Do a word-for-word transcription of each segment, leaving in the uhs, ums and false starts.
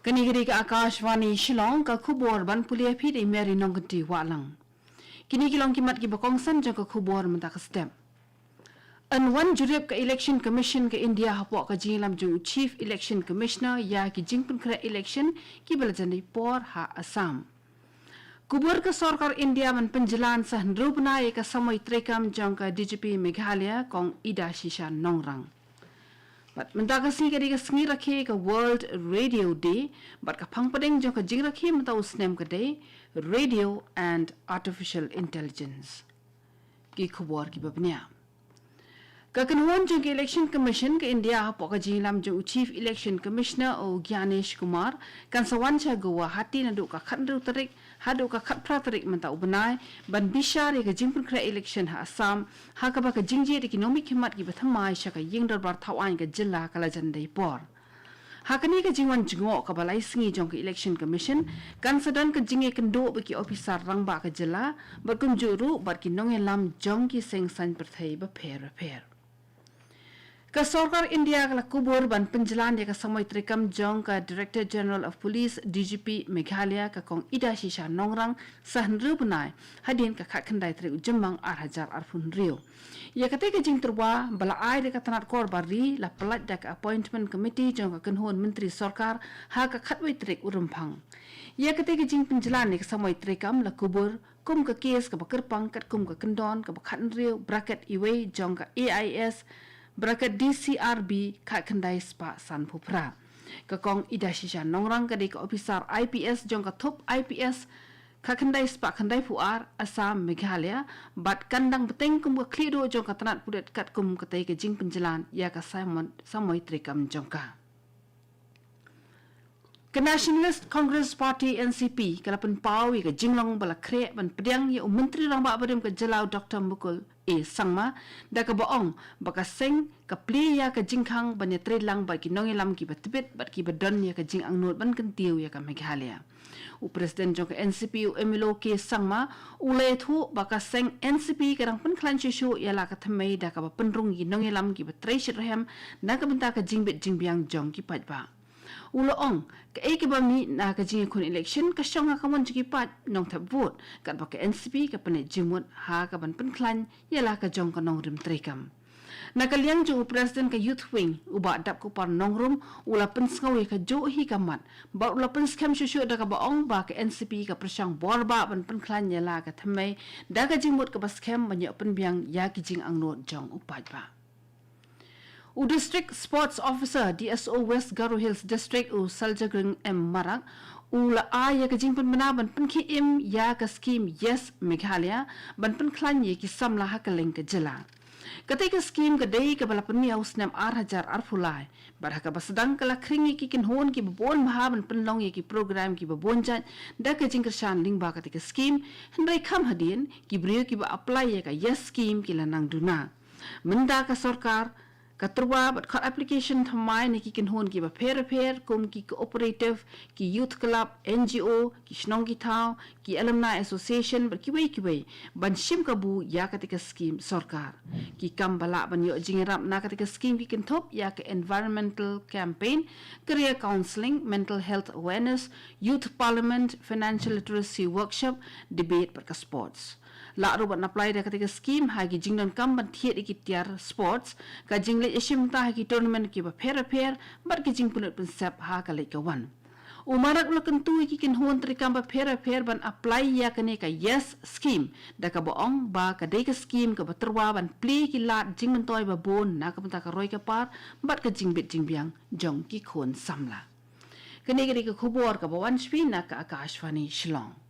Kane ka dei ka Akashvani Shillong, ka khubor ban pule ïa phi da i Mary Nongkynti Wahlang. Kine ki long ki mat kiba kongsan jong ka khubor mynta ka step. Yn wan jurip ka Election Commission ka India hapoh ka jingïalam jong u Chief Election Commissioner ïa ki jingpynkhreh election kiba la jan dei por ha Assam. Kubur ka sorkar India ban pynjlan sa hynriew bnai ïa ka samoi treikam jong ka D G P Meghalaya Kong Idashisha Nongrang. Bad mynta ka sngi ka dei ka sngi rakhe ka World Radio Day, bad ka phang pdeng jong ka jingrakhe mynta u snem ka dei Radio and Artificial Intelligence. Ki khubor kiba bniah. Ka kynhun jong ka Election Commission ka India hapoh ka jingïalam jong u Chief Election Commissioner u Gyanesh Kumar kan sa wan sha Guwahati naduh ka khathynriew tarik haduh ka khatphra tarik mynta u bnai ban bishar ïa ka jingpynkhreh election ha Assam, ha kaba ka jingjied ïa ki nongmihkhmat kiba thymmai sha ka ïing dorbar thawaiñ ka jylla ka la jan dei por. Ha kane ka jingwan jngoh kaba lai sngi jong ka Election Commission kan sa don ka jingïakynduh bad ki ophisar rangbah ka jylla bad kumjuh ruh bad ki nongïalam jong ki seng saiñ pyrthei bapher bapher. Ka sorkar India ka la kubur ban pynjlan ïa ka samoi treikam jong ka Director General of Police, D G P Meghalaya, ka Kong Idashisha Nongrang, sa hynriew bnai hadien ka khatkhyndai tarik u Jymmang ar hajar arphew hynriew. Ïa katei ka jingtyrwa ba la ai da ka tnat kor bar ri la pyllait da ka Appointment Committee jong ka kynhun myntri sorkar ha ka khatwei tarik u Rymphang. Ïa katei ka jingpynjlan ïa ka samoi treikam la kubur kum ka kes kaba kyrpang katkum ka kyndon kaba khathynriew bracket iwei jong ka A I S bracket D C R B khatkhyndai spah sanphew phra. Ka Kong Idashisha Nongrang ka dei ka ophisar I P S jong ka thup I P S khatkhyndai spah khyndaiphew ar Assam Meghalaya bad kan dang bteng kum ka khlieh duh jong ka tnat pulit katkum katei ka jingpynjlan ïa ka samoi, samoi treikam jong ka. Ka Nationalist Congress Party, N C P, ka la pynpaw ïa ka jinglong ba la khreh ban pdiang ïa u Myntri Rangbah barim ka jylla u Doctor Mukul A Sangma, da kaba ong ba ka seng ka plie ïa ka jingkhang ban ïatreilang bad ki nongïalam kiba tbit bad kiba don ïa ka jingangnud ban kyntiew ïa ka Meghalaya. U President jong ka N C P u M L O K Sangma u la ïathuh ba ka seng N C P ka dang pynkhlaiñ shuh shuh ïa la ka thymmei da kaba pynrung ïa ki nongïalam kiba trei shitrhem na ka bynta ka jingbit jingbiang jong ki paidbah. U la ong, kaei kaba mih na ka jingïakhun election ka shong ha ka mon jong ki paid nongthep vote, katba ka N C P ka pynleit jingmut ha kaban pynkhlaiñ ïa la ka jong ka nongrim treikam. Na ka liang jong u President ka Youth Wing, u Bah Dapkupar Nongrum, u la pynsngew ïa kajuh hi ka mat bad u la pynskhem shuh shuh da kaba ong ba ka N C P ka pyrshang bor bha ban pynkhlaiñ ïa la ka thymmei da ka jingmut kaba skhem ban ïoh pynbiang ïa ki jingangnud jong u paidbah. U District Sports Officer, D S O, West Garo Hills District, u Saljagring M Marak, u la ai ïa ka jingpynbna ban pynkhie im ïa ka skim Yes Meghalaya ban pynkhlaiñ ïa ki samla ha kylleng ka jylla. Katei ka skim ka dei kaba la pynmih ha u snem ar hajar arphew lai bad ha kaba sdang ka la khring ïa ki kynhun kiba bun bha ban pynlong ïa ki program kiba bun jait da ka jingkyrshan lyngba katei ka skim, hynrei kham hadien ki briew kiba apply ïa ka Yes Scheme ki la nang duna. Mynta ka sorkar ka tyrwa bad khot application thymmai na ki kynhun kiba pher bapher kum ki cooperative, ki youth club, N G O, ki shnong ki thaw, ki alumni association bad kiwei kiwei ban shim kabu ïa katei ka skim sorkar. Ki kam ba lah ban ïoh jingïarap na katei ka skim ki kynthup ïa ka environmental campaign, career counselling, mental health awareness, youth parliament, financial literacy workshop, debate bad ka sports. Lah ruh ban apply da katei ka skim ha ki jingdonkam ban thied ïa ki tiar sports, ka jingleit ïashim bynta ha ki tournament kiba pher bapher bad ki jingpynlut pynsep ha ka leit ka wan. U Marak u la kyntu ïa ki kynhun treikam bapher bapher ban apply ïa kane ka Yes Scheme da kaba ong ba ka dei ka skim kaba tyrwa ban plie ki lad jingmyntoi babun na ka bynta ka roi ka par bad ka jingbit jingbiang jong ki khun samla. Kane ka dei ka khubor kaba wan sha phi na ka Akashvani Shillong.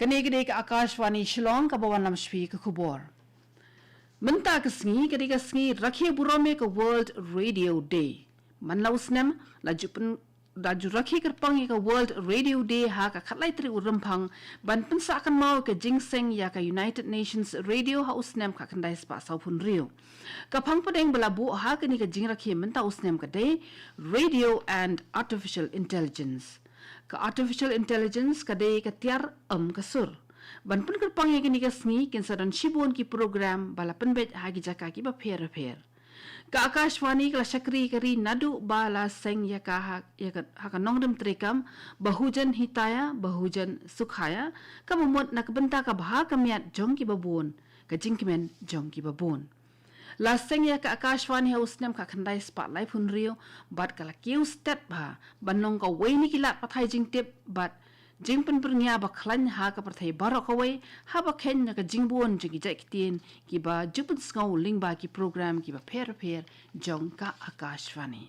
Kane ka dei ka Akashvani Shillong kaba wanlam sha phi ka khubor. Mynta ka sngi ka dei ka sngi rakhe burom ïa ka World Radio Day. Man la u snem la ju pyn-, la ju rakhe kyrpang ïa ka World Radio Day ha ka khatlai tarik u Rymphang ban pynsah kynmaw ïa ka jingseng ïa ka United Nations Radio ha u snem khatkhyndai spah sawphew hynriew. Ka phang pdeng ba la buh ha kane ka jingrakhe mynta u snem ka dei Radio and Artificial Intelligence. Ka artificial intelligence ka dei ka tiar ym ka sur. Ban pynkyrpang ïa kane ka sngi kin sa don shibun ki program ba la pynbeit ha ki jaka kiba pher pher. Ka Akashvani ka la shakri ka ri naduh ba la seng ïa ka ha, ïa ka, ha ka nongrim treikam Bahujan Hitaya, Bahujan Sukhaya, kaba mut na ka bynta ka bha ka miat jong kiba bun, ka jingkmen jong kiba bun. La seng ïa ka Akashvani ha u snem khatkhyndai spah laiphew hynriew bad ka la kiew stet bha ban long kawei na ki lad pathai jingtip bad jingpynbyrngia ba khlaiñ ha ka pyrthei baroh kawei, haba kheiñ na ka jingbun jong ki jait ktien kiba ju pynsngew lyngba ki program kiba pher pher jong ka Akashvani.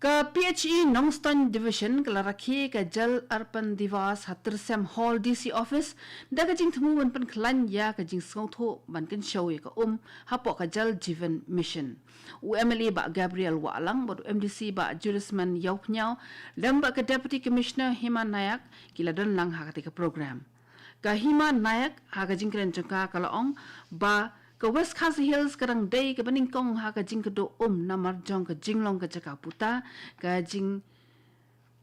Ka P H E Nongstoiñ Division ka la rakhe ka Jal Arpan Diwas ha Tyrsem Hall D C Office da ka jingthmu ban pynkhlaiñ ïa ka jingsngewthuh ban kynshew ïa ka um hapoh ka Jal Jeevan Mission. U M L A Bah Gabriel Wahlang bad u M D C Bah Juliusman Ïawphniaw lem bad ka Deputy Commissioner Hima Nayak ki la don lang ha katei ka program. Ka Hima Nayak ha ka jingkren jong ka ka la ong ba ka West Khasi Hills ka dang dei kaba nyngkong ha ka jingkdup um namar jong ka jinglong ka jaka puta, ka jing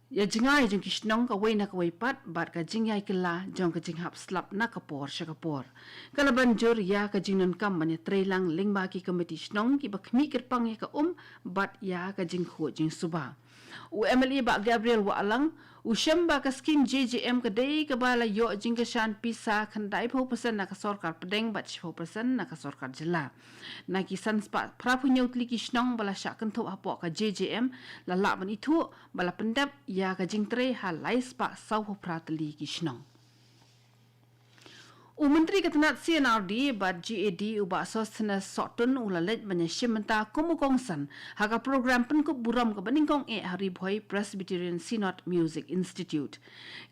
ïa jngai jong ki shnong kawei na kawei pat bad ka jingïai kylla jong ka jinghap slap na ka por sha ka por. Ka la ban jur ïa ka jingdonkam ban ïatreilang lyngba ki komiti shnong kiba khmih kyrpang ïa ka um bad ïa ka jingkhuid jingsuba. U M L A Bah Gabriel Wahlang u shem ba ka skim J J M ka dei kaba la ïoh jingkyrshan pisa khyndaiphew percent na ka sorkar pdeng bad shiphew percent na ka sorkar jylla. Na ki san spah phraphew hynñiew tylli ki shnong ba la shah kynthup hapoh ka J J M la lah ban ithuh ba la pyndep ïa ka jingtrei ha lai spah sawphew phra tylli ki shnong. U Myntri ka tnat C and R D bad G A D u Bah Sosthenes Sohtun u la leit ban ïashim bynta kum u kongsan ha ka program pynkup burom kaba nyngkong eh ha Ri Bhoi Presbyterian Synod Music Institute.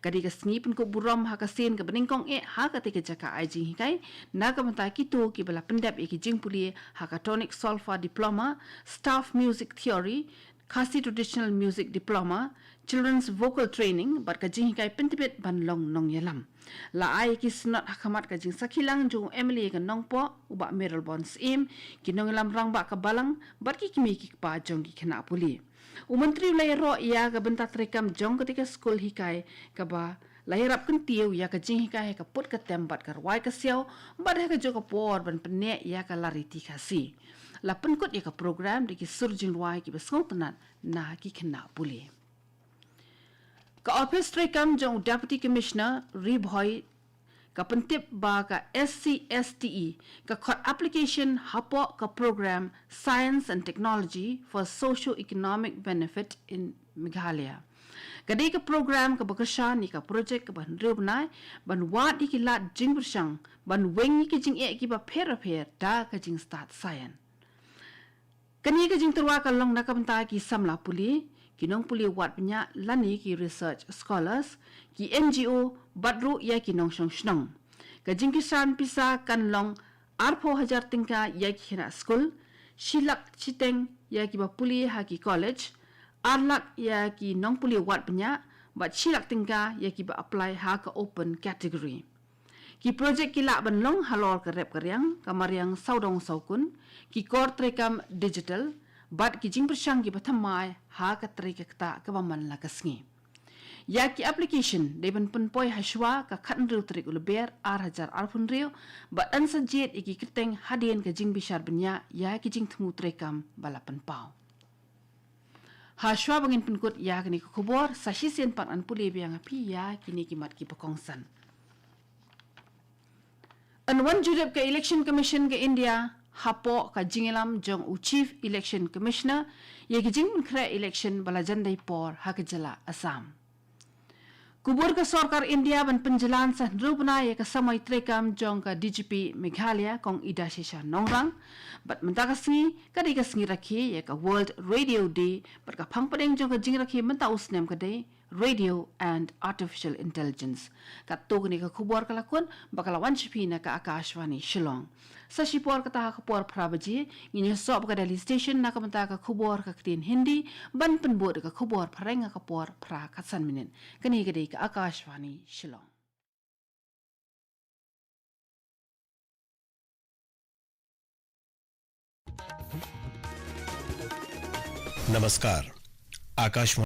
Ka dei ka sngi pynkup burom ha ka sien kaba nyngkong eh ha katei ka jaka ai jinghikai na ka bynta kito kiba la pyndep ïa ki jingpule ha ka Tonic Solfa Diploma, Staff Music Theory, Khasi Traditional Music Diploma, Children's Vocal Training bad ka jinghikai pyntbit ban long nongïalam. La ai ki snot ha khmat ka jingsakhi lang jong u M L A ka Nongpoh u Bah Mayralborn Syiem, ki nongïalam rangbah ka balang bad ki kmie ki kpa jong ki khynnah pule. U Myntri u la ïaroh ïa ka bynta treikam jong katei ka skul hikai kaba la ïarap kyntiew ïa ka jinghikai ha ka put ka tem bad ka rwai ka siaw bad ha kajuh ka por ban pynneh ïa ka lariti Khasi. La pynkut ïa ka program da ki sur jingrwai kiba sngewtynnat na ki khynnah pule. Ka ophis treikam jong u Deputy Commissioner Ri Bhoi ka pyntip ba ka S C S T E ka khot application hapoh ka program Science and Technology for Socio-Economic Benefit in Meghalaya. Ka dei ka program kaba kyrshan ïa ka projek kaba hynriew bnai ban wad ïa ki lad jingpyrshang ban weng ïa ki jingeh kiba pher bapher da ka jingstad science. Kane ka jingtyrwa ka long na ka bynta ki samla pule, ki nongpule wad bniah lane ki research scholars, ki N G O bad ruh ïa ki nongshong shnong. Ka jingkyrshan pisa kan long arphew hajar tyngka ïa ki khynnah skul, shi lak shiteng ïa kiba pule ha ki college, ar lak ïa ki nongpule wad bniah bad shi lak tyngka ïa kiba apply ha ka open category. Ki projek ki lah ban long halor ka rep ka riang, ka mariang sawdong sawkun, ki kor treikam digital bad ki jingpyrshang kiba thymmai ha ka trei ka ktah kaba man la ka sngi. Ïa ki application dei ban pynpoi ha shuwa ka khathynriew tarik u Lber ar hajar arphew hynriew bad yn sa jied ïa ki kyrteng hadien ka jingbishar bniah ïa ki jingthmu treikam ba la pynpaw. Ha shuwa ba ngin pynkut ïa kane ka khubor, sa shisien pat ngan pule biang ha phi ïa kine ki mat kiba kongsan. Yn wan jurip ka Election Commission ka India hapoh ka jingïalam jong u Chief Election Commissioner ïa ki jingpynkhreh election ba la jan dei por ha ka jylla Assam. Kubur ka sorkar India ban pynjlan sa hynriew bnai ïa ka samoi treikam jong ka D G P Meghalaya Kong Idashisha Nongrang. Bad mynta ka sngi ka dei ka sngi rakhe ïa ka World Radio Day bad ka phang pdeng jong ka jingrakhe mynta u snem ka dei Radio and Artificial Intelligence. Katto kane ka khubor ka la kut bad ka la wan sha phi na ka Akashvani Shillong. Sa shipor kata ha ka por phra baje ngin ïasoh bad ka Delhi Station na ka bynta ka khubor ka ktien Hindi ban pynbud ka khubor phareng ha ka por phra khatsan minit. Kane ka dei ka Akashvani Shillong. नमस्कार। आकाशवाणी